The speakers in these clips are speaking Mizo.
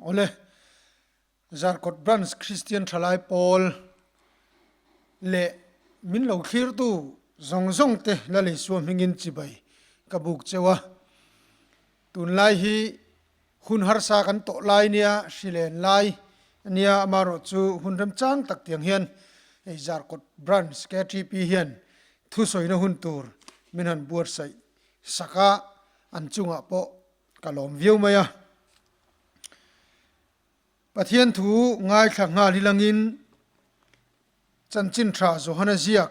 Awle, Zarkawt Branch Kristian Thalai Pawl leh min lo thlirtu zawng zawng te Lalisua hmingin chibai ka buk cheu a. Tunlai hi hun harsa kan tawh lai nia, hri len lai ania, amaherawh chu hun remchang tak tiang hian hei Zarkawt Branch KTP hian thusawina hun tur min han buatsaih sak a, an chungah pawh ka lawm viau mai a. Pathian thu ngaithla nghal hi langin Chanchin Tha Johana ziak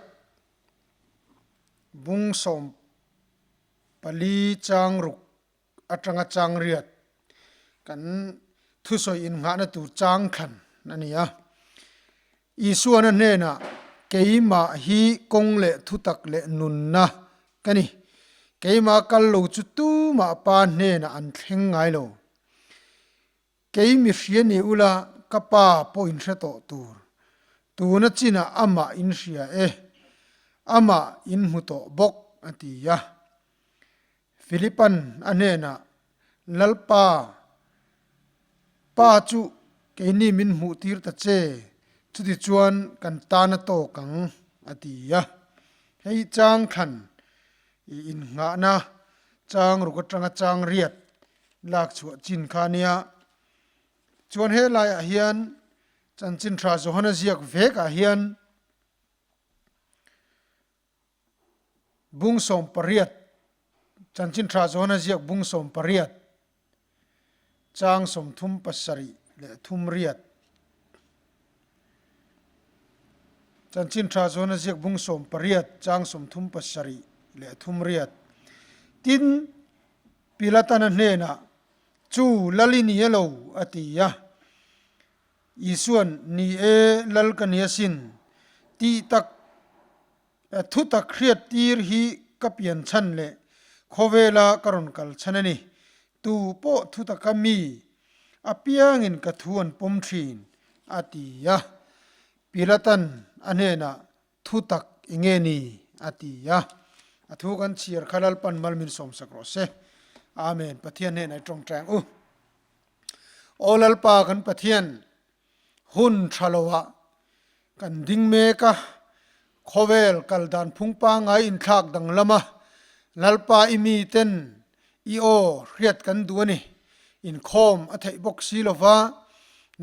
bung 14 chang ruk atanga chang riat kan thusawi innghahna tur chang thlan a ni a. Isuana hnenah, Keimah hi kawng leh thutak leh nunna ka ni. Keimah kal lo chu tumah Pa hnenah an thleng ngai lo. Kei mi hria ni ula ka Pa pawh in hre tawh tur. Tuna chinah amah in hria e, amah in hmu tawh bawk, a ti a. Philipan a hnenah, Lalpa, Pa chu keini min hmuh tir ta che, chutichuan kan tan a tawk ang, a ti a. Hei chang thlan i innghahna chang ruk atanga chang riat lak chhuah chin kha a nia. Chuan helaiah hian Chanchin Tha Johana ziak vekah hian Bung 18, Chanchin Tha Johana ziak bung 18, chang 37 leh thum riat. Chanchin Tha Johana ziak bung 18, chang 37 leh thum riat. Tin, Pilatana hnenah, Chu lal i ni elo, a ti a. Isuan, Ni e, lal ka ni asin, tih tak Thutak hriat tir hi ka pian chhan leh khawvela ka rawn kal chhan a ni. Tu pawh thutaka mi apiangin ka thu an pawm thin, a ti a. Pilatan a hnenah, Thutak i nge ni? a ti a. A thu kan chhiar kha Lalpan mal min sawmsak rawh se. Amen. Pathian hnenah i tawngtai ang u. Aw Lalpa kan Pathian, Hun tha loah kan ding mek a, khawvel kal dan phung pangngai inthlak danglam a, Lalpa i miten i aw hriat kan duh a ni. Inkhawm a theih bawk si lova,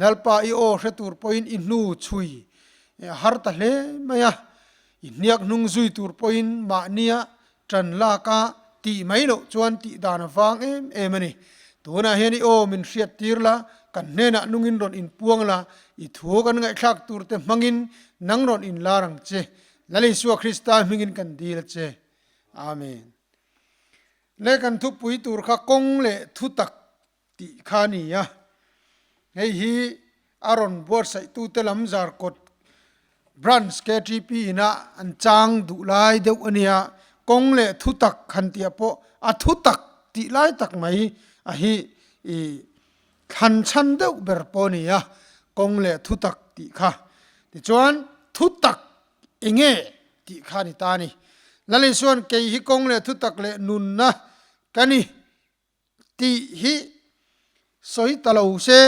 Lalpa i aw hre tur pawhin i hnu chhui a har ta hle mai a, i hniak hnung zui tur pawhin mahnia Ṭan lak a tih mai loh chuan tih dan a vang em em a ni. Tunah hian i aw min hriat tir la, kan hnenah nungin rawn inpuang la, i thu kan ngaihthlak tur te hmangin nang rawn inlar ang che. Lal Isua Krista hmingin kan dil a che. Amen. Le kan thupui tur kha kawng leh thutak tih kha a ni a, hei hi a rawn buatsaihtute lam Zarkawt Branch KTP inah an chang duh lai deuh a nia, kawng leh thutak han tih ah pawh a thutak tih lai tak mai a hi i thlan chhan deuh ber pawh a ni a, kawng leh thutak tih kha. Tichuan thutak eng nge tih kha a ni ta a ni. Lalisuan kei hi kawng leh thutak leh nunna ka ni. Tih hi sawi ta lo se,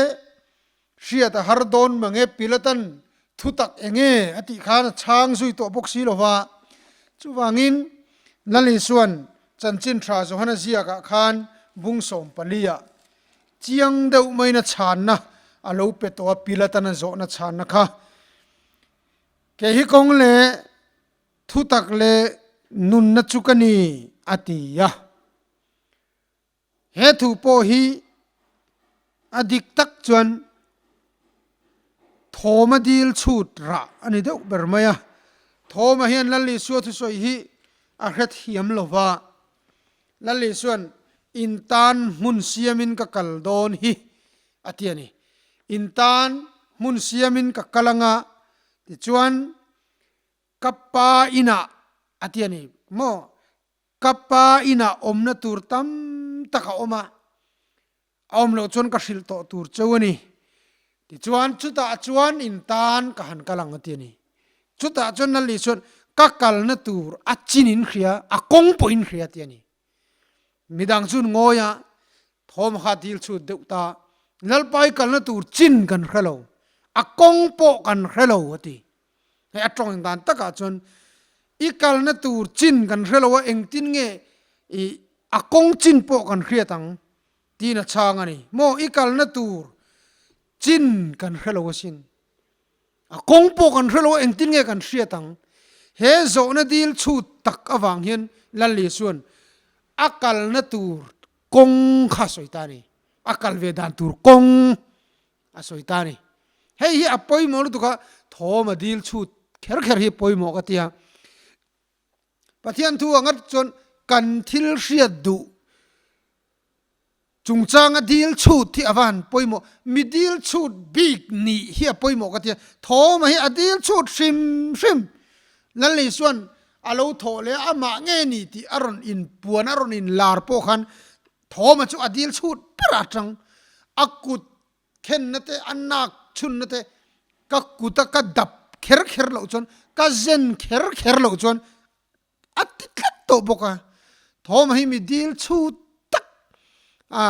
hriat a har dawn mang e, Pilatan thutak eng nge a tih khan a chhang zui tawh bawk si lo va. Chuvangin Lal Isuan Chanchin Tha Johana ziakah khan bung 14 ah chiang deuh maiin a chhanna a lo pe tawh a, Pilatan a zawhna chhanna kha. Kei hi kawng leh thutak leh nunna chu ka ni, a ti a. He thu pawh hi a dik tak chuan Thawma dil chhut rah a ni deuh ber mai a. Thawma hian Lal Isua thusawi hi a hrethiam lo va, Lal Isua'n in tan hmun siamin ka kal dawn hi a ti a ni. In tan hmun siamin ka kal anga tichuan ka pa inah a ti a ni maw? Ka pa inah awmna tur tam tak a awm a, a awm loh chuan ka hrilh tawh tur cheu a ni. Tichuan chutah chuan in tan ka han kal ang a ti a ni. Chutah chuan Nalli chuan ka kalna tur a chin in hria, a kawng pawh in hria a ti a ni. Midang chu an ngawi a, thawm kha dil chhut deuh ta. Lalpa i kalna tur chin kan hre lo, a kawng pawh kan hre lo a ti. Hei a tawng dan takah chuan i kalna tur chin kan hre lo a, engtin nge i a kawng chin pawh kan hriat ang tiin a chhang a ni. Maw i kalna tur chin kan hre lo asin. A kawng pawh kan hre lo a, engtin nge kan hriat ang? He zawhna dil chhut tak avang hian Lalli chuan a kalna tur kawng kha a sawi ta a ni. A kal ve dan tur kawng a sawi ta a ni. Hei hi a pawimawh lutuk a, thawm a dil chhut kher kher hi pawimawh ka ti a. Pathian thu anga chuan kan thil hriat duh chungchanga dil chhut hi a va han pawimawh. Mi dil chhut bik nih hi a pawimawh ka ti a. Thawm a hi a dil chhut hrim hrim. Lalni chuan a lo thawh leh a, amah nge ni tih a rawn inpuan, a rawn inlar pawh khan Thawma chu a dil chhut ber atang a kut khenna te, a nak chhunna te ka kuta ka dap kher kher loh chuan, ka zen kher kher loh chuan a ti tlat tawh bawk a. Thawma hi mi dil chhut tak a,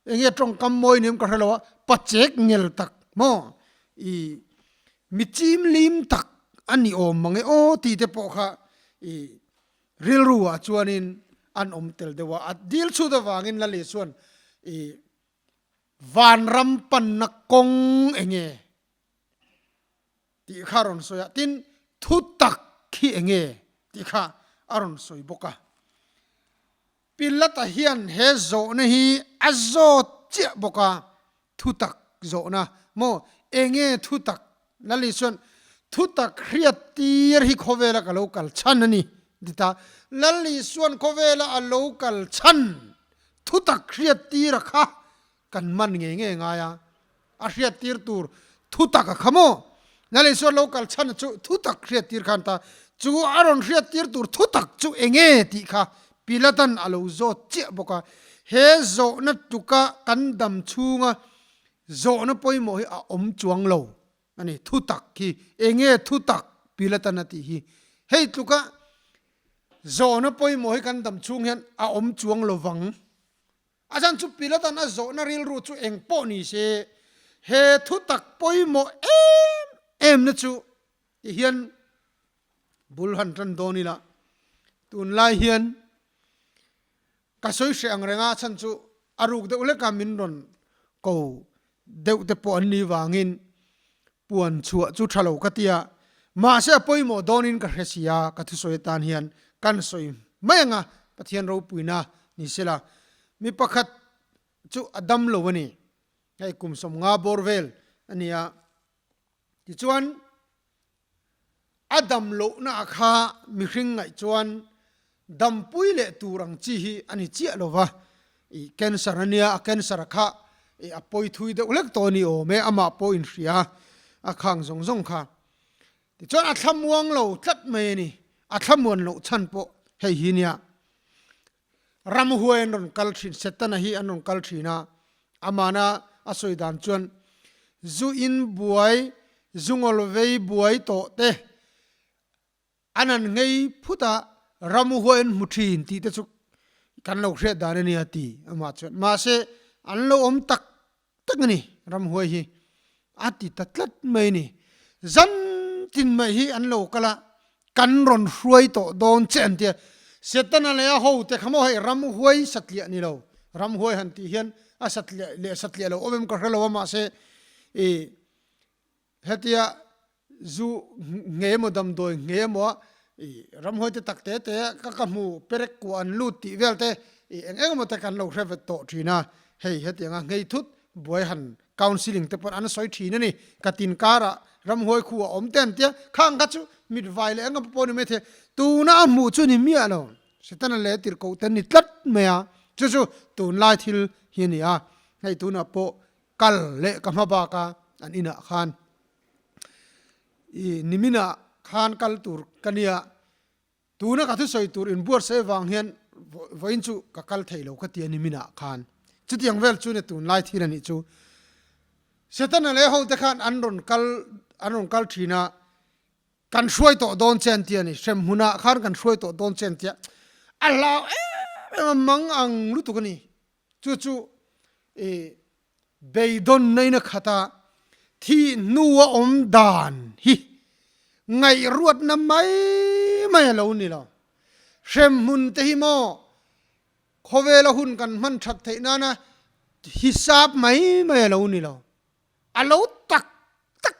enge tawngkam mawi ni awm ka hre lo a, pachek ngel tak maw i mi chim lim tak a ni awm mang e aw tih te pawh kha i Rilru ah chuanin an awm tel deuh a, a dil chhut avangin Lali chuan i vanram panna kawng enge tih kha a rawn sawi a, tin thutak khi enge tih kha a rawn sawi bawk a. Pilata hian he zawhna hi a zawt chiah bawk a, Thutak zawhna maw? Enge thutak? Lali chuan, Thutak hriat tir hi khawvela ka lo kal chhan a ni, ti ta. Lali chuan khawvela a lo kal chhan thutak hriat tir a kha kan man ngei ngei ngai a. A hriat tir tur thutak a kha maw? Lali chuan lo kal chhan chu thutak hriat tir khan ta. Chu a rawn hriat tir tur thutak chu enge tih kha Pilatan a lo zawt chiah bawk a, he zawhna tuka kan dam chhunga zawhna pawimawh hi a awm chuang lo a ni. Thutak hi enge thutak Pilatan a tih hi? Hei tluka zawhna pawimawh hi kan dam chhung hian a awm chuang lo vang. A chhan chu Pilatan a zawhna rilru chu eng pawh ni se, he thutak pawimawh em em na chu ti hian bul han tan dawn ila, tunlai hian ka sawi hreh ang reng a, chhan chu a ruk deuh hlek a min rawn ko deuh te pawh an nih vangin puan chhuah chu tha lo ka ti a, mahse a pawimawh dawnin ka hre si a, ka thusawi atan hian kan sawi mai ang a, Pathian ropuina ni sela mi pakhat chu a dam lo a ni, hei kum 50 bawr vel a ni a. Tichuan, a dam lohna ah kha mihring ngaih chuan dampui leh tur ang chi hi a ni chiah lo va, i cancer a nia, a cancer a kha i a pawi thui deuh hlek tawh a ni awm e, amah pawh inhria a khang zawng zawng kha. Tichuan a thlamuang lo tlat mai a ni, a thlamuan loh chhan pawh hei hi nia. Ramhuai an rawn kal thin, Setana hi an rawn kal thin a, amana a sawi dan chuan zu in buai, zu ngawl vei buai tawh te an han nghei phut a, ramhuai an hmu thin tih te chu kan lo hriat dan a nia ti amah chuan. Mahse an lo awm tak tak a ni ramhuai hi a ti ta tlat mai a ni. Zan tin mai hi an lo kal a, kan rawn hruai tawh dawn che an ti a. Setana leh a hote kha maw hei ramhuai satliah ni lo, ramhuai han tih hian a satliah leh satliah lo awm em ka hre lo a mahse i Hetia zu nge emaw damdawi nge emaw a i ramhuai te tak te te ka ka hmu perek kuah an lut tih vel te i eng eng emaw te kan lo hre vet tawh thin a, hei hetianga nghei thut buai han counselling te pawn an sawi thin a ni, ka tin karah ramhuai khu a awm te an tia, khang kha chu mit vai leh eng emaw pawh ni maithei, tuna a hmuh chu ni miah lo, Setana leh tirhkoh te ni tlat mai a, chu chu tunlai thil hi a ni a, hei tunah pawh Kal leh ka hma bak a an inah khan i niminah khan kal tur ka nia, tuna ka thusawi tur inbuatsaih avang hian vawiin chu ka kal thei lo ka ti a niminah khan. Chutiang vel chu ni tunlai thil a nih chu. Setana leh hote khan an rawn kal an rawn kal thin a, kan hruai tawh dawn che an ti a ni, hremhmunah khan kan hruai tawh dawn che an ti a, a hlau em em a, mang ang lutuk a ni. Chu chu i. Beidawnna in a khat a, thih hnua awm dan hi ngaihruatna mai mai a lo ni lo. Hremhmun te hi maw khawvela hun kan hman that theih nana hisap mai mai a lo ni lo. A lo tak tak,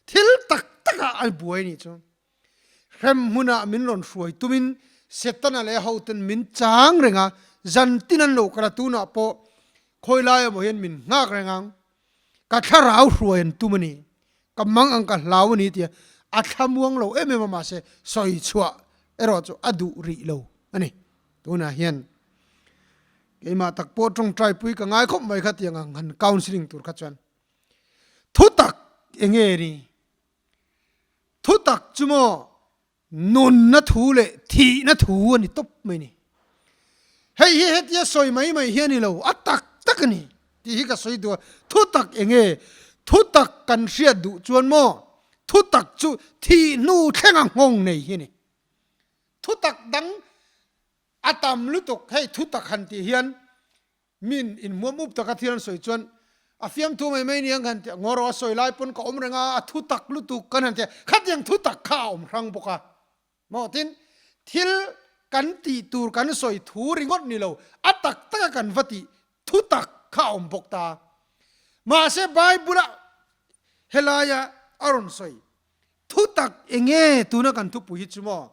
thil tak takah a buai nih chu. Hremhmunah min rawn hruai tumin Setana leh a hoten min chang reng a, zan tin an lo kal a, tunah pawh khawi lai emaw hian min nghak reng ang, ka thlarau hruai an tum a ni, ka mang ang ka hlau a ni tia a thlamuang lo em em a, mahse sawi chhuah erawh chu a duh rih lo a ni. Tunah hian keimah tak pawh tawngtai pui ka ngai khawp mai kha tiang ang han counselling tur kha chuan thutak enge ni? Thutak chu maw nunna thu leh thihna thu a ni tawp mai ni. Hei hi hetia sawi mai mai hi a ni lo, a tak tak a ni tih hi ka sawi duh a. Thutak enge? Thutak kan hriat duh chuan maw thutak chu thih hnu thlenga nghawng nei hi a ni. Thutak dang a tam lutuk hei thutak han tih hian Min inhmuam up taka thil an sawi chuan a fiamthu mai mai ni ang kan ti a, ngaw rawh a sawi lai pawn ka awm reng a, a thu tak lutuk kan han ti a, khatiang thu tak kha a awm hrang bawk a. Maw tin, thil kan tih tur kan sawi thu ringawt ni lo, a tak taka kan va tih thu tak kha a awm bawk ta. Mahse Bible-a helaia a rawn sawi Thu tak enge tuna kan thupui hi chu maw?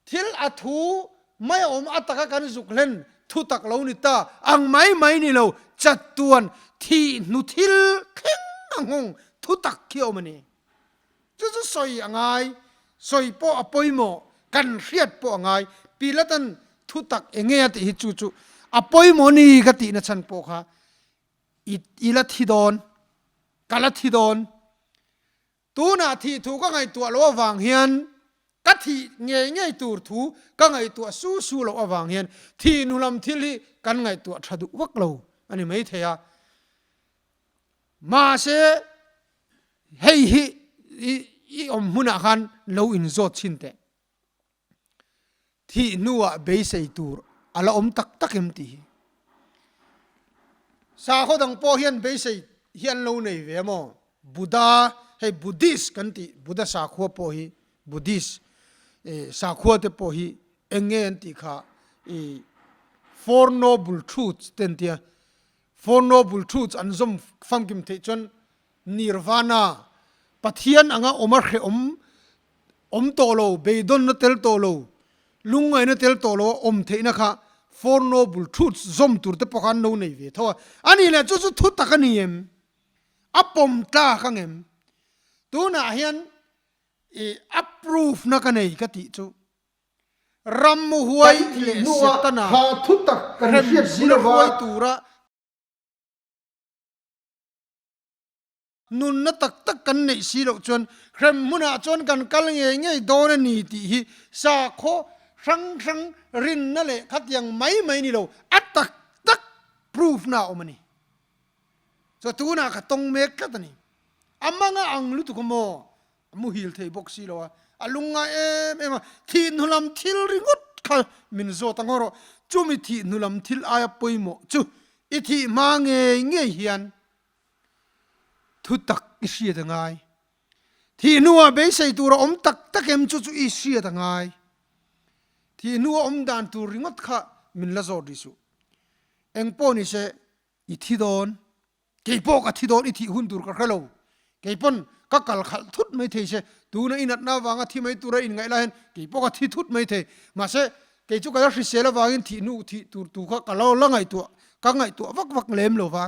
Thil a thu mai a awm a taka kan zuk hlen thu tak lo ni ta ang mai mai ni lo chatuan thih hnu thil thleng a nghawng thu tak khi a awm a ni. Chu chu sawi a ngai, sawi pawh a pawimawh, kan hriat pawh a ngai. Pilatan thu tak enge a tih hi chu chu a pawimawh ni ka tihna chhan pawh kha i la thi dawn, ka la thi dawn. Tunah thih thu ka ngaihtuah loh avang hian ka thih ngei ngei tur thu ka ngaihtuah su su loh avang hian thih hnu lam thil hi kan ngaihtuah tha duh vak lo a ni maithei a. Mahse hei hi i awm hmunah khan lo inzawt chhin teh. Thih hnuah beisei tur a la awm tak tak em tih hi. Sakhaw dang pawh hian beisei hi an lo nei ve maw? Buddha, hei Buddhist kan tih, Buddha sakhua pawh hi Buddhist sakhua te pawh hi eng nge an tih kha i Four Noble Truths te an tia. Four Noble Truths an zawm famkim theih chuan Nirvana, Pathian anga awm a hrehawm awm tawh lo, beidawnna tel tawh lo, lungngaihna tel tawh lo a awm theihna kha Four Noble Truths zawm tur te pawh kha an lo nei ve tho a. A nih leh chu chu thu tak a ni em? A pawm tlak ang em? Tunah hian i a proof na ka nei ka tih chu ramhuai leh Setana hremhmun a hruai tura Nunna tak tak kan neih si loh chuan hrem hmunah chuan kan kal ngei ngei dawn a ni tih hi sakhaw hrang hrang rinna leh khatiang mai mai ni lo, a tak tak proof na a awm a ni. Chuan tunah ka tawng mek tlat a ni. A manga ang lutuk a maw? A muhil thei bawk si lo a, a lungngai em em a, thih hnu lam thil ringawt kha min zawt ang erawh chumi thih hnu lam thil aia pawimawh chu i thih hma ngei ngei hian Thu tak i hriat a ngai. Thih hnuah beisei tur a awm tak tak em chu chu i hriat a ngai. Thih hnua awm dan tur ringawt kha min la zawt rih suh. Eng pawh ni se i thi dawn. Kei pawh ka thi dawn i thih hun tur ka hre lo. Kei pawn ka kal khalh thut mai thei se tuna i natna avanga thi mai tura inngaih lai hian kei pawh ka thi thut mai thei. Mahse kei chu ka la hrisel avangin thih hnu thih tur tu kha ka lo la ngaihtuah ka ngaihtuah vak vak lem lo va.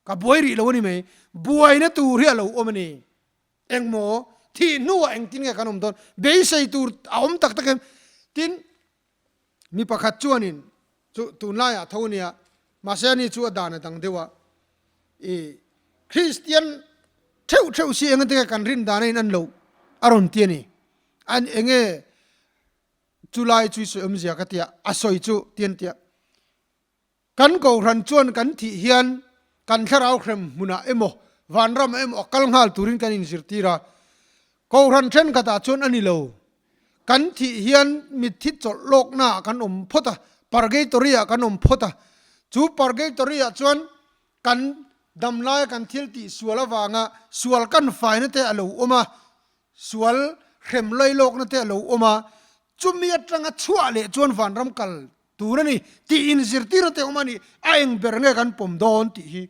Ka buai rih lo a ni mai. Buaina tur hi a lo awm a ni. Engmaw thih hnuah engtin nge kan awm dawn? Beisei tur a awm tak tak em? Tin, mi pakhat chuanin chu tunlaiah tho a nia, mahse ani chu a dan a dang deuh a. I Kristian theuh theuh si eng enge kan rin dan a in an lo a rawn ti a ni. An enge chulai chu i sawi awmzia ka tia, a sawi chu ti an tia. Kan Kohhran chuan kan thih hian kan thlarau hrem hmunah emaw, vanramah emaw a kal nghal turin kan inzirtir a. Kohhran thenkhatah chuan a ni lo. Kan thih hian mitthi chawlh lawknaah kan awm phawt a, purgatory-ah kan awm phawt a. Chu purgatory-ah chuan kan. Damlaia kan thil tih sual avanga sual kan faina te a lo awm a, sual hrem lailawkna te a lo awm a, chumi atanga chhuah leh chuan vanram kal tur a ni tih inzirtirna te awm a ni, a eng ber nge kan pawm dawn tih hi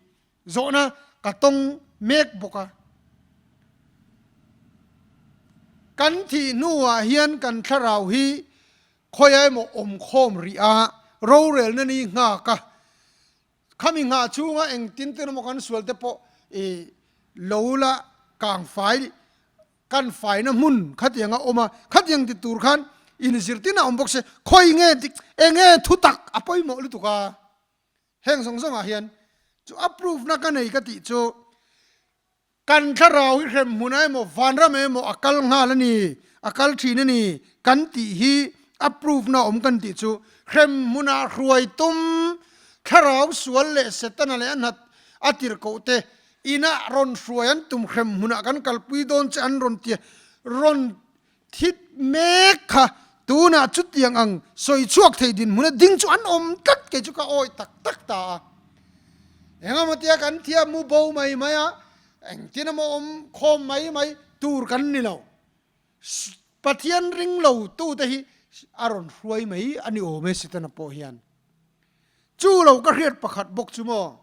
zawhna ka tawng mek bawk a. Kan thih hnuah hian kan thlarau hi khawiah emaw awmkhawm rih a, rorelna ni nghak a, Khami nghah chhunga engtin ten emaw kan sual te pawh i lo la kang fai kan faina hmun khatiang a awm a, khatiang ti tur khan inzirtin a awm bawk se, khawi nge dik eng nge thu tak a pawimawh lutuk a, heng zawng zawngah hian chu a proof na ka nei ka tih chu Kan thlarau hi hrem hmunah emaw vanram emaw a kal nghal a ni, a kal thin a ni kan tih hi a proof na awm kan tih chu hrem hmunah hruai tum thlarau sual leh setana leh a hnat a tirhkoh te inah rawn hruai an tum hrem hmunah kan kalpui dawn che an rawn ti rawn thit mek kha tunah chutiang ang sawi chhuak thei dinhmuna ding chu an awm tlat kei chu ka awih tak tak ta a. Engemaw tia kan thiam mu bo mai mai a, engtin emaw awm khawm mai mai tur kan ni lo. Pathian ring lo tute hi a rawn hruai mai a ni awm e Setana pawh hian. Chu lo ka hriat pakhat bawk chu maw,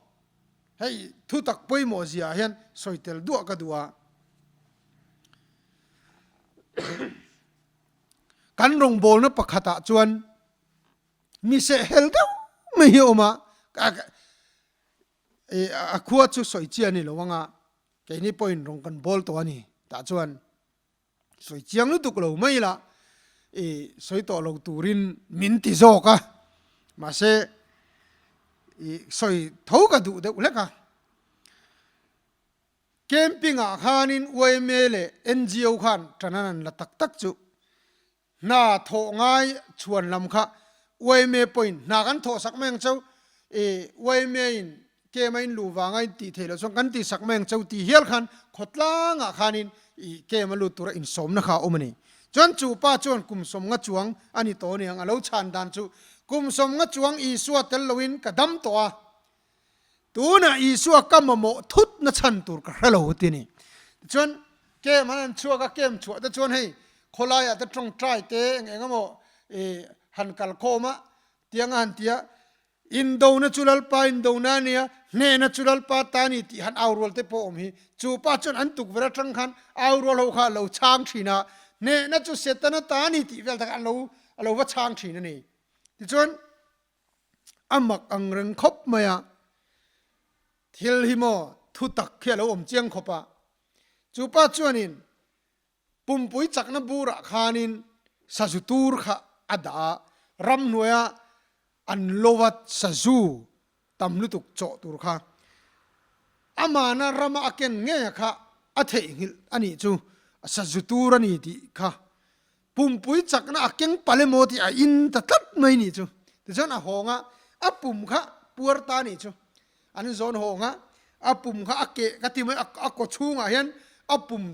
hei thutak pawimawh ziaah hian sawi tel duah ka duh a. Kan rawngbawlna pakhatah chuan mi sehhel deuh mai hi a awm a, a khua chu sawi chi a ni lo ang a, keini pawhin rawng kan bawl tawh a ni tah chuan sawi chiang lutuk lo mai la i sawi tawh lo turin min ti zawk a, mahse i sawi tho ka duh deuh hlek a. Camping ah khanin yma leh ngo khan ṭan an an la tak tak chu hna thawh ngai chhuan lam kha yma pawhin hna kan thawh sak mai ang cheu i yma in camp a in luh vanga in tih theih loh chuan kan tih sak mai ang cheu tih hial khan khawtlang ah khanin i camp a lut tura insawmna kha a awm a ni. Chuan chu pa chuan kum sawmnga chuang a ni tawh aniang a lo chhan dan chu kum sawmnga chuang Isua tel loin ka dam tawh a, Tunah Isua ka mamawh thut na chhan tur ka hre lo ti ni. Tichuan camp an han chhuak a, camp chhuah te chuan hei khawlaiah te tawngtai te eng eng emaw i han kal khawm a, tiang a han ti a, Indona chu Lalpa indona a nia, hnehna chu Lalpa ta a ni tih han au rual te pawh a awm hi. Chu pa chuan an tukverh atang khan au rual ho kha a lo chhang thin a, hnehna chu Setana ta a ni tih vel tak a lo a lo va chhang thin a ni. Tichuan A mak ang reng khawp mai a, thil hi maw thu tak khi a lo awm chiang khawp a. Chu pa chuanin pumpui chakna burah khanin sazu tur kha a dah a, ramhnuaia an lova sazu tam lutuk chawh tur kha amana rama a ken ngei a kha a theihnghilh a nih chu sazu tur a ni tih kha Pumpui chakna a keng palh emaw tih a in ta tlat mai nih chu. Tichuan a hawng a, a pum kha puar ta nih chu. An zawn hawng a, a pum kha a keh ka ti mai, a kaw chhungah hian a pum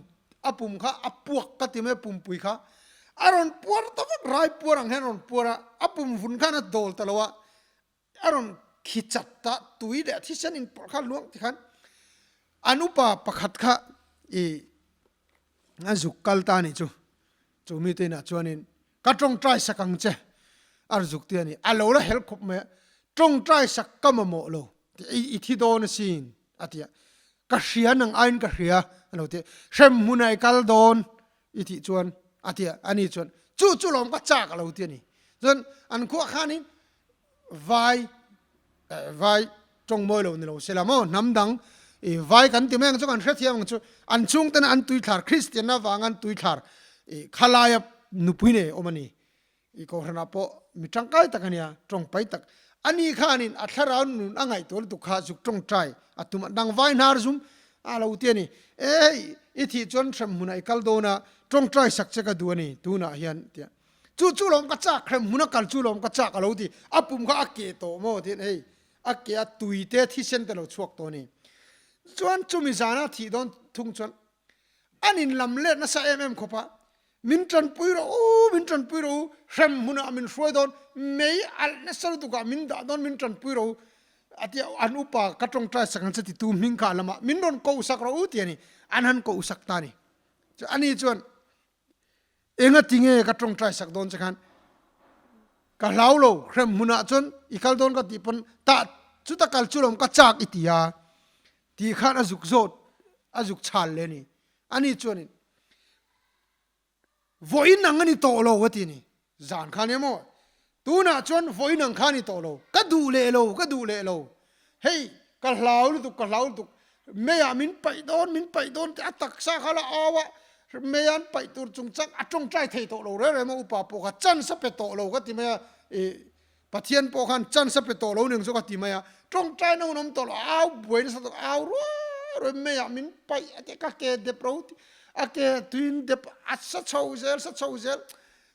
a pum kha a puak ka ti mai, pumpui kha a rawn puar ta vak, rai puar ang hian a rawn puar a, a pum vun khan a dawl ta lo a, a rawn khi chat ta tui leh thisen in pawlh kha luang ti khan an upa pakhat kha i a zuk kal ta ni chu chu mi te inah chuanin ka tawngtai sak ang che a zuk ti a ni a lo la helh khawp mai a tawngtai sak ka mamawh lo i thi dawn asin a ti a ka hria nang aiin ka hria a lo ti a hrem hmunah i kal dawn i tih chuan a ti a ani chuan chu chu lawm ka chak a lo ti a ni chuan an khuah khanin Vai vai tawng mawi lo ni lo se la maw hnam dang i vai kan ti mai ang chu kan hrethiam ang chu an chhung tena an tuithlar Kristian avanga an tuithlar i khalaia nupui nei awm a ni i kohhranah pawh mi tangkai tak a nia tawng pai tak ani khanin a thlarau nun a ngaihtuah lutuk kha zuk tawngtai a tum a dang vai hnar zum a lo ti a ni e hei i thih chuan hrem hmunah i kal dawn a tawngtai sak che ka duh a ni tunah hian tia Chu chu lawm ka chak hrem hmun a kal chu lawm ka chak a lo ti. A pum kha a keh tawh maw tiin hei a keh a tui te thisen te lo chhuak tawh a ni. Chuan chumi zana thih dawn thung chuan an in lam let nasa em em khawp a, min tanpui rawh u, min tanpui rawh u, hrem hmunah min hruai dawn, mei alh nasa lutuk ah min dah dawn min tanpui rawh u. A tia an upa ka tawngtai sak ang che titu hming kha a lam a, min rawn koh sak rawh u ti a ni. An han koh sak ta a ni. Chu ani chuan enga tinge ka tawngtai sak dawn che khan ka hlau lo, hrem hmunah chuan i kal dawn ka tih pawn tah chuta kal chu lawm ka chak i ti a tih khan a zuk zawt a zuk chhal leh a ni. Ani chuanin Vawiin ang a ni tawh lo a ti ni. Zan kha nia maw? Tunah chuan vawiin ang kha a ni tawh lo. Ka duh leh lo, ka duh leh lo. Hei, ka hlau lutuk, ka hlau lutuk. Meiah min paih dawn, min paih dawn tih a taksa kha la au a, mei an paih tur chungchang a tawngtai thei tawh lo reng reng a, upa pawh kha chance a pe tawh lo ka ti mai a, ih Pathian pawh khan chance a pe tawh lo ning chu ka ti mai a, tawngtaina hun awm tawh lo, au buai nasa tawh, au ruai ruai meiah min paih a ti, ka ke dep ro ti, a ke tuiin dep a sa chho zel sa chho zel,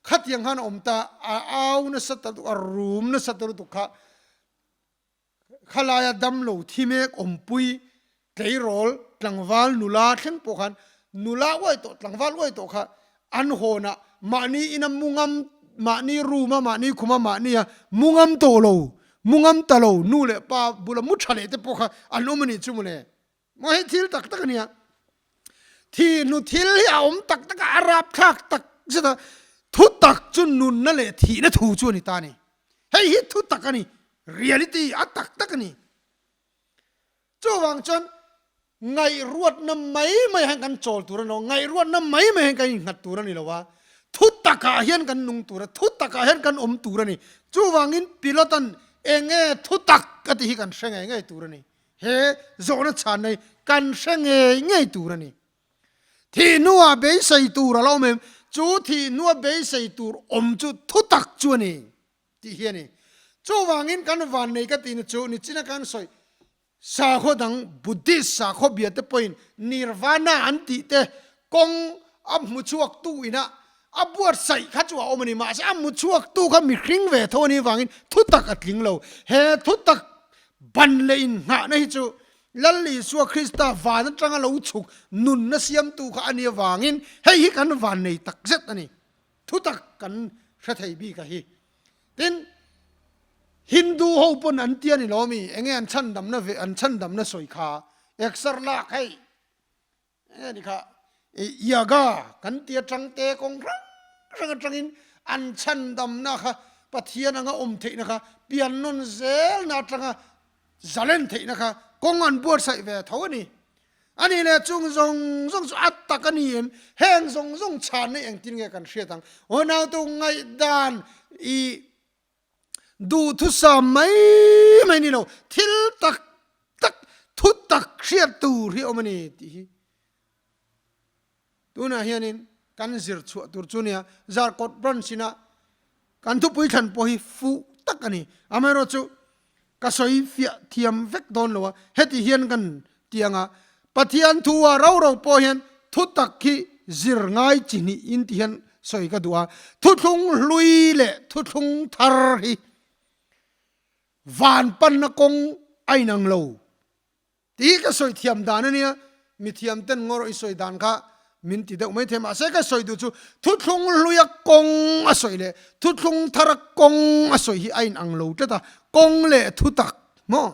khatiang khan a awm ta, a au nasa ta lutuk, a rum nasa ta lutuk kha, Khalaia damlo thi mek awmpui tleirawl tlangval nula thleng pawh khan nula uai tawh tlangval uai tawh kha an hawnah mahni ina mu ngam mahni room a mahni khuma mahni a mu ngam tawh lo mu ngam ta lo nu leh pa bula mu tha leh te pawh kha an awm a nih chu mawle. Maw hei thil tak tak a nia. Thi hnu thil hi a awm tak tak a, a rapthlak tak zet a, thu tak chu nunna leh thihna thu chu a ni ta a ni. Hei hi thu tak a ni, reality a tak tak a ni. Chuvang chuan ngaihruatna mai mai hian kan chawl tur a ni lo, ngaihruatna mai mai hian kan innghat tur a ni lo a, thu takah hian kan nung tur a, thu takah hian kan awm tur a ni. Chuvangin Pilotan eng nge thu tak a tih hi kan hre ngei ngei tur a ni. He zawhna chhanna hi kan hre ngei ngei tur a ni. Thih hnuah beisei tur a lo awm em? Chu thih hnua beisei tur awm chu thutak chu a ni tih hi a ni. Chuvangin kan vannei ka tihna chu nichina kan sawi sakhaw dang Buddhist sakhaw bia te pawhin Nirvana an tih te kawng a hmu chhuak tu ina a buatsaih kha chu a awm a ni. Mahse a hmu chhuak tu kha mihring ve tho a nih vangin thutak a tling lo. He thutak Ban leh inngahna hi chu Lal Isua Krista van atanga lo chhuk nunna siamtu kha a nih avangin hei hi kan van nei tak zet a ni. Thutak kan hre thei bik a hi. Tin, Hindu ho pawn an tia ni lo mi, enge an chhandamna ve an chhandamna sawi kha exer lak hei. Enge ni kha Yaga kan ti atang te kawng hrang hrang atangin an chhandamna kha Pathian anga awm theihna kha pian nawn zelna atanga zalen theihna kha kawng an buatsaih ve tho a ni. A nih leh chung zawng zawng chu a tak a ni em? Heng zawng zawng chhanna engtin nge kan hriat ang? Aw nautu ngaihdan i Duhthusam mai mai ni lo, thil tak tak, thu tak hriat tur hi a awm a ni tih hi tunah hianin kan zir chhuah tur chu nia. Zarkawt branch ina kan thupui thlan pawh hi fuh tak a ni. Amaherawhchu ka sawi fiah thiam vek dawn lo a, heti hian kan ti ang a, Pathian thu ah ro ro pawh hian thu tak hi zir ngai chi hnih in ti hian sawi ka duh a, thuthlung hlui leh thuthlung thar hi van panna kawng a inang lo tih hi ka sawi thiam dan a nia, mithiam ten ngaw rawh i sawi dan kha min ti deuh mai thei mahse ka sawi duh chu thuthlung hluia kawng a sawi leh thuthlung thara kawng a sawi hi a inang lo tlat a, kawng leh thutak maw?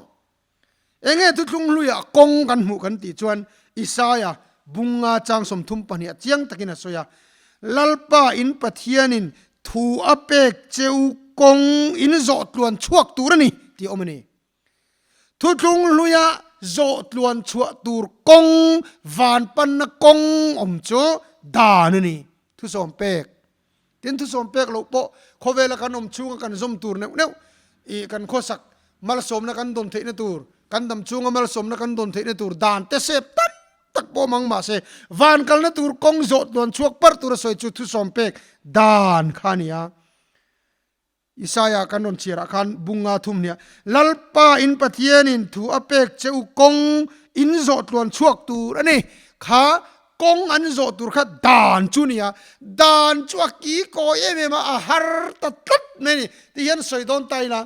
Enge thuthlung hluiah kawng kan hmuh kan tih chuan Isaia bunga chang 32 ah chiang takin a sawi a, Lalpa in Pathianin thu a pek cheu kawng in zawh tluan chhuak tur a ni tih a awm a ni. Thuthlung hluia zawh tluan chhuah tur kawng van panna kawng awm chu dan a ni. Thusawm pek. Tin thusawm pek loh pawh khawvela kan awm chhunga kan zawm tur neuh neuh ih kan khawsak malsawmna kan dawn theihna tur, kan dam chhunga malsawmna kan dawn theihna tur dan te sep tam tak pawh awm ang mahse van kalna tur kawng zawh tluan chhuak parh tura sawi chu thusawm pek dan kha a ni a. Isaia kan rawn chhiarah khan bunga thum hniah, Lalpa in Pathianin thu a pek che u kawng in zawh tluan chhuak tur a ni. Kha kawng an zawh tur kha dan chu nia, dan chu a ki kawi em em a, a har ta tlat mai a ni. Ti hian sawi dawn ta ila,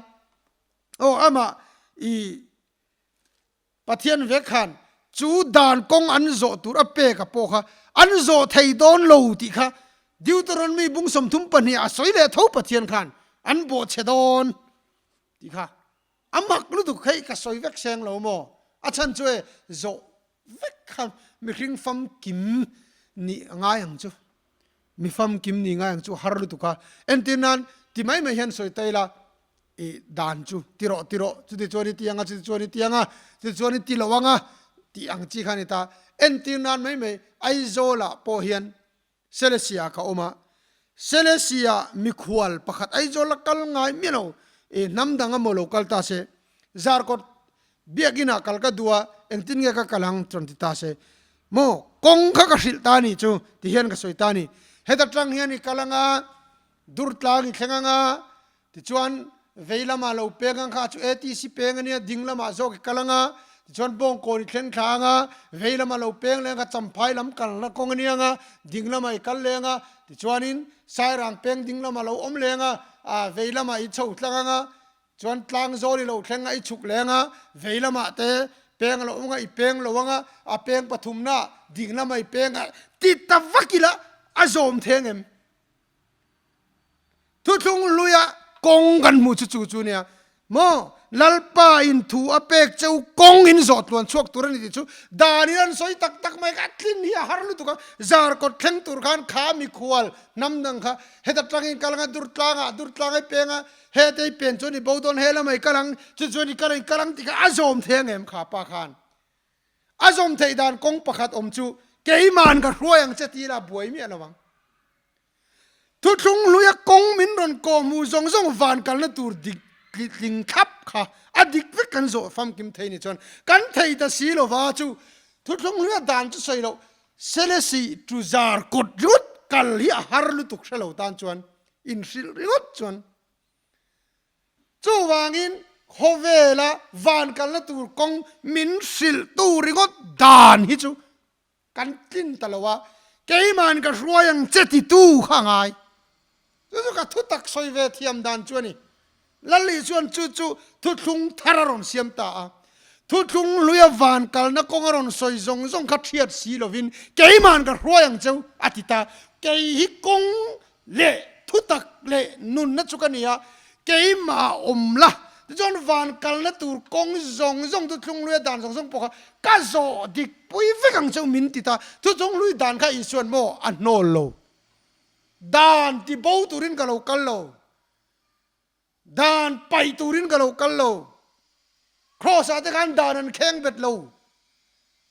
aw amah i Pathian vek khan chu dan kawng an zawh tur a pek a pawh kha an zawh thei dawn lo tih kha Deuteronomy bung 32 ah a sawi leh tho Pathian khan an bawhchhe dawn tih kha. A mak lutuk hei ka sawi vek seng lo maw? A chhan chu e zawh vek kha mihring famkim nih a ngai ang chu. Mi famkim nih ngai ang chu har lutuk a. Entir nan ti mai mai hian sawi ta ila i dan chu ti rawh ti rawh chuti chuan i ti ang a chuti chuan i ti ang a chuti chuan i ti lo ang a tih ang chi kha a ni ta. Entir nan mai mai Aizawl ah pawh hian Selesia ka awm a, Selesia mikhual pakhat Aizawl a kal ngai miah lo, i hnam dang amaw lo kal ta se, Zarkawt biakinn ah kal ka duh a, engtin nge ka kal ang chuan ti ta se, maw kawng kha ka hrilh ta anih chu ti hian ka sawi ta a ni. Heta tang hian i kal ang a, Durtlang i thleng ang a, Tichuan, vei lamah lo peng ang kha chu ATC peng a nia, ding lamah zawk i kal ang a, tichuan Bawngkawn i thleng thla ang a, vei lamah lo peng leh ang kha Champhai lam kalna kawng a nia ang a, ding lamah i kal leh ang a, tichuanin Sairang peng ding lamah lo awm leh ang a, ah vei lamah i chho tlang ang a, chuan tlang zawl i lo thleng a i chhuk leh ang a, vei lamah te peng a lo awm ang a, i peng lo ang a, a peng pathumna ding lamah i peng a, ti ta vak ila a zawm theng em? Thuthlung hluia kawng kan hmuh chu chu chu nia maw Lalpa in thu a pek cheu kawng in zawh tluan chhuak tur a ni tih chu dan in an sawi tak tak mai kha a tlin hi a har lutuk a zar kawt thleng tur khan kha mikhual hnam dang kha heta tangin kal anga dur tlangah dur tlang ai peng a heta i pen chuan i bo dawn he lamah i kal ang chu chuan i kal ang i kal ang tih kha a zawm thei ang em kha pa khan a zawm theih dan kawng pakhat awm chu keiman ka hruai ang che tih ila buai miah lo ang. Thuthlung hluia kawng min rawn kawh hmuh zawng zawng van kalna tur dik tling thlap kha a dik vek kan zawh famkim thei ni chuan kan thei ta si lova chu thuthlung hluia dan chu sawi loh Selesih tuzar kawt ringawt kal hi a har lutuk hre lo tan chuan inhrilh ringawt chuan chuvangin khawvela van kalna tur kawng min hrilh tu ringawt dan hi chu Kan tlin ta lo a, keima'n ka hruai ang che titu kha a ngai. Chu chu ka thutak sawi ve thiam dan chu a ni. Lalli chuan chu chu thuthlung thar a rawn siam ta a. Thuthlung hluia van kalna kawng a rawn sawi zawng zawng kha thiat si lovin keima'n ka hruai ang cheu a ti ta. Kei hi kawng leh thutak leh nunna chu ka ni a, keimah awm la, tichuan van kalna tur kawng zawng zawng chu thlungluia dan zawng zawng pawh kha ka zawh dik pui vek ang cheu min ti ta, chu chunghlui dan kha Isuan maw a hnawl lo, dan ti bo turin ka lo kal lo. Dan paih turin ka lo kal lo. Kraws ah te khan dan an kheng bet lo.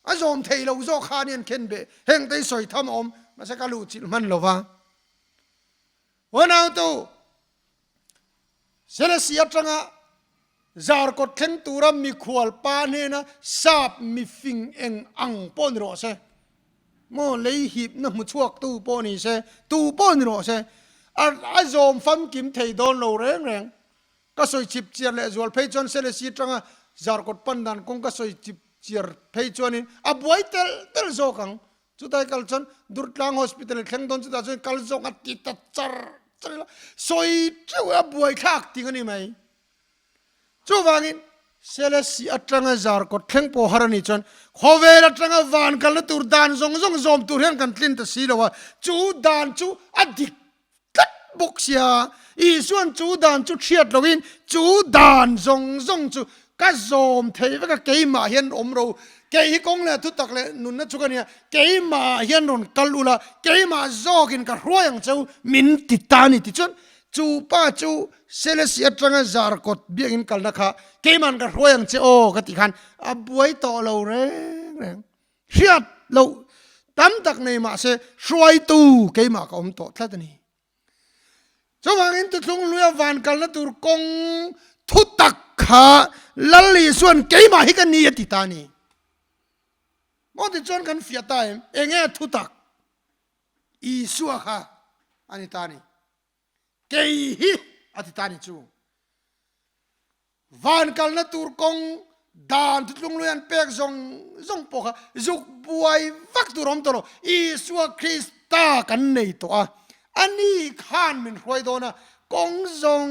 A zawm thei lo zawk kha ani an khen beh. Heng te hi sawi tham a awm. Mahse ka luh chilh hman lo va. Unautu, Selesih atanga Zarkawt thleng tura mikhual pa hnena sap mifing eng ang pawh ni rawh se, maw lei hipna hmu chhuak tu pawh ni se, tu pawh ni rawh se, a a zawm famkim thei dawn lo reng reng. Ka sawi chip chiar leh zual phei chuan Selesih atanga Zarkawt pan dan kawng ka sawi chip chiar phei chuanin a buai telh telh zawk ang. Chutai kal chuan Durtlang Hospital thleng dawn chutah chuan kal zawk a ti ta char char ila sawi teuh a buaithlak ting a ni mai. Chuvangin Selesih atanga Zarkawt thleng pawh har a nih chuan khawvel atanga van kalna tur dan zawng zawng zawm tur hian kan tlin ta si lo a, chu dan chu a dik tlat bawk sia, Isua'n chu dan chu hriat loin chu dan zawng zawng chu ka zawm thei vek a, keimah hian awm ro, kei hi kawng leh thutak leh nunna chu ka nia, keimah hian rawn kal ula, keimah zawkin ka hruai ang cheu min ti ta a ni tichuan chu pa chu Selesih atanga Zarkawt biakinn kalna kha keima'n ka hruai ang che aw ka tih khan a buai tawh lo reng reng. Hriat loh tam tak nei mah se hruaitu keimah ka awm tawh tlat a ni. Chuvangin Thuthlung Hluia van kalna tur kawng thu tak kha Lal Isua'n keimah hi ka ni a ti ta a ni. Maw tichuan kan fiah ta em? Enge thu tak Isua kha a ni ta a ni. Kei hi a ti ta a ni chu. Van kalna tur kawng dan thutlung lui an pek zawng zawng pawh kha zuk buai vak tur a awm tawh lo. Isua Krista kan nei tawh a, ani khan min hruai dawn a, kawng zawng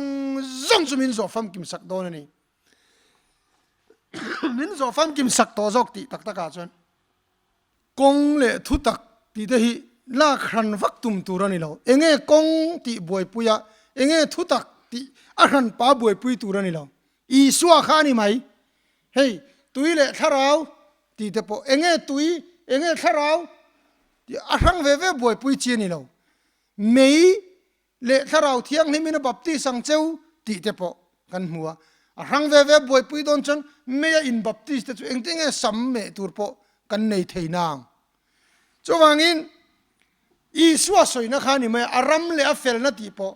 zawng chu min zawh famkim sak dawn a ni. Min zawh famkim sak tawh zawk tih tak takah chuan kawng leh thutak tih te hi lak hran vak tum tur a ni lo. Enge kawng tih buaipui a, enge thutak tih a hranpa buaipui tur a ni lo. Isua kha a ni mai. Hei, tui leh thlarau tih te pawh enge tui, enge thlarau tih a hrang ve ve buaipui chi a ni lo. Mei leh thlarau thianghlimin a baptis ang cheu tih te pawh kan hmu a. A hrang ve ve buaipui dawn chuan meia inbaptis te chu engtin nge sam meh tur pawh kan nei thei nang. Chuvangin Isua sawina kha a ni mai a, a ram leh a felna tih pawh.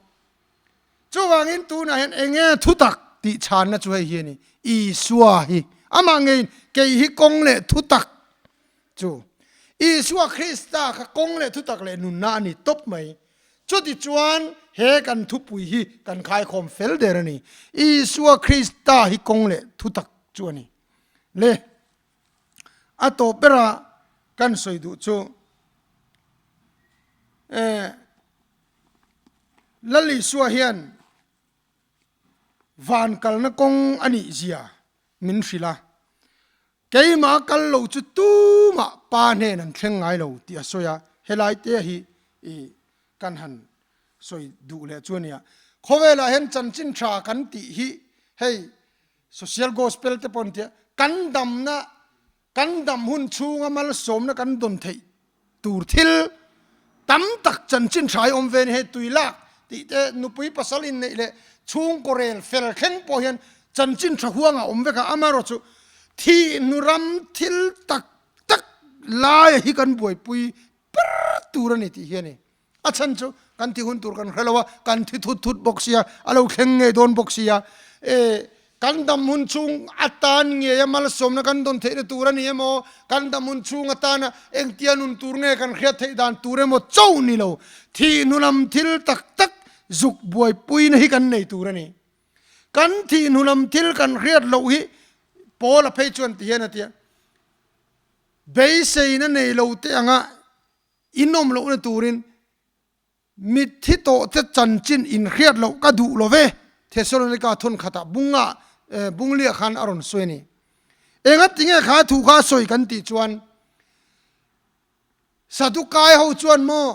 Chuvangin tunah hian eng nge thutak tih chhanna chu hei hi a ni, Isua hi amah ngeiin kei hi kawng leh thutak chu. Isua Krista kha kawng leh thutak leh nunna a ni tawp mai. Chutichuan he kan thupui hi kan khaikhawm fel der a ni. Isua Krista hi kawng leh thutak chu a ni. Le. A tawp bera kan sawi duh chu eh Lal Isua hian van kalna kawng a nih zia min hrilh a, keimah kal lo chu tumah pa hnen an thleng ngai lo tih a sawi a, helai te hi ih kan han sawi duh leh chu a nia. Khawvelah hian chanchin tha kan tih hi hei Social Gospel te pawh an tia, kan damna, kan dam hun chhunga malsawmna kan dawn theih tur thil tam tak chanchin hrai awm ve a ni. Hei tui lak tih te, nupui pasal inneih leh chhungkaw rel fel thleng pawh hian chanchin tha huangah awm vek a, amaherawhchu thih hnu ram thil tak tak laia hi kan buaipui ber tur a ni tih hi a ni. A chhan chu kan thi hun tur kan hre lo a, kan thi thut thut bawk sia, a lo thleng ngei dawn bawk sia. E, kan dam hun chhung atan ngei a malsawmna kan dawn theihna tur a ni emaw, kan dam hun chhung atana engtia nun tur nge kan hriat theih dan tur emaw cho ni lo, thih hnu lam thil tak tak zuk buaipuina hi kan nei tur a ni. Kan thih hnu lam thil kan hriat loh hi Paula phei chuan ti hian a ti a, Beiseina nei lo te anga In awm lohna turin mitthi tawhte chanchin inhriat loh ka duh lo ve, Thesalonika thawn khatah bunga bunglia khan a rawn sawi a ni. Enga tinge kha thu kha a sawi kan tih chuan Sadukai ho chuan maw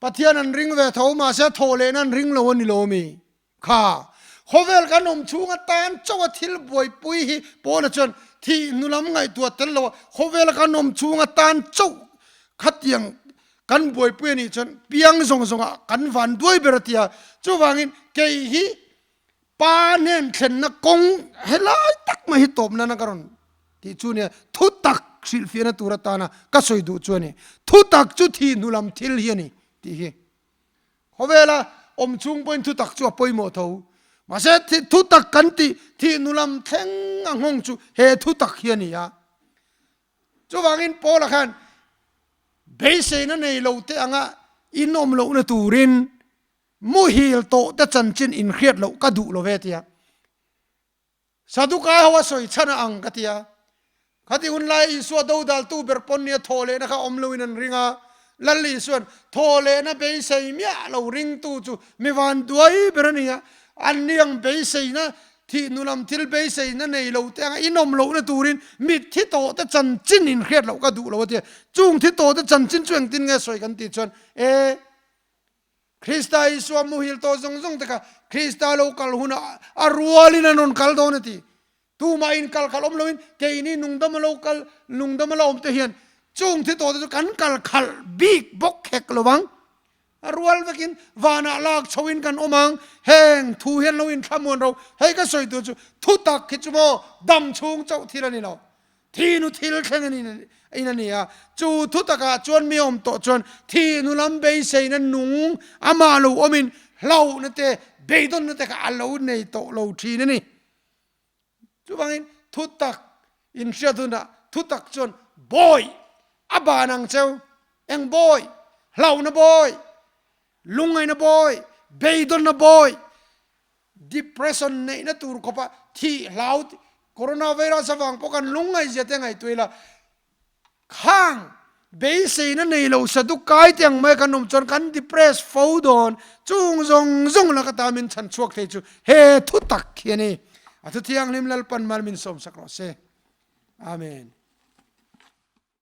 Pathian an ring ve tho mahse thawh lehna an ring lo a ni lo mi? Kha khawvel kan awm chhung atan chauh a thil buaipui hi Paula chuan thih hnu lam ngaihtuah tel lo a, khawvel kan awm chhung atan chauh khatiang kan buaipui a nih chuan piang zawng zawngah kan van duai ber a ti a. Chuvangin kei hi Pa hnen thlenna kawng helai tak mai hi tawp nana ka rawn tih chu nia, thutak hrilhfiahna tur atana ka sawi duh chu a ni. Thutak chu thih hnu lam thil hi a ni tih hi. Khawvela awm chung pawhin thutak chu a pawimawh tho. Mahse thutak kan tih thih nu lam thleng a nghawng chu he thutak hi a ni a. Chuvangin Paula khan beiseina nei lo te anga in awm lohna turin muhil tawh te chanchin inhriat loh ka duh lo ve tia. Sadukai ho a sawi chhan a ang ka ti a. Khati hun laia Isua dodaltu ber pawn nia thaw lehna kha awm loin an ring a. Lal Isuan thaw lehna beisei miah lo ringtu chu mi van duai ber a ni a. Anni ang beiseina, thih nu lam thil beiseina nei lo te anga inawm lohna turin mitthi tawh te chanchin inhriat loh ka duh lo a ti a. Chung thi tawh te chanchin chu engtin nge sawi kan tih chuan, E! Krista Isua muhil tawh zawng zawng te kha Krista lo kal hunah a rualin an rawn kal dawn a ti. Tumah in kal khalh awm loin keini nungdama lo kal, nungdama la awm te hian chung thi tawh te chu kan kal khalh bik bawk hek lo vang. A rual vekin vanah lak chhoin kan awm ang. Heng thu hian lo inthlamuan ro. Hei ka sawi tur chu thutak hi chu maw dam chhung chauh thil a ni lo. Thi nu thil thleng in a ni a, chu thu takah chuan mi awm tawh chuan thi nu lam beiseina nung amah lo awmin hlauhna te, beidawnna te kha a lo nei tawh lo thin a ni. Chuvangin thu tak inhriat hunah thu tak chuan bawi a ban ang cheu, eng bawi? Hlauhna bawi, lungngaihna bawi, beidawnna bawi, Depression neihna tur khawpa thih hlau Coronavirus avang pawh kan lungngaihzia te ngaihtuah ila, khang beiseina nei lo saduk kai te ang mai kan awm chuan kan depress fo dawn, chung zawng zawng laka ta min chhan chhuak thei chu he thu tak hi a ni. A thu thianghlim Lalpan mal min sawmsak rawh se. Amen.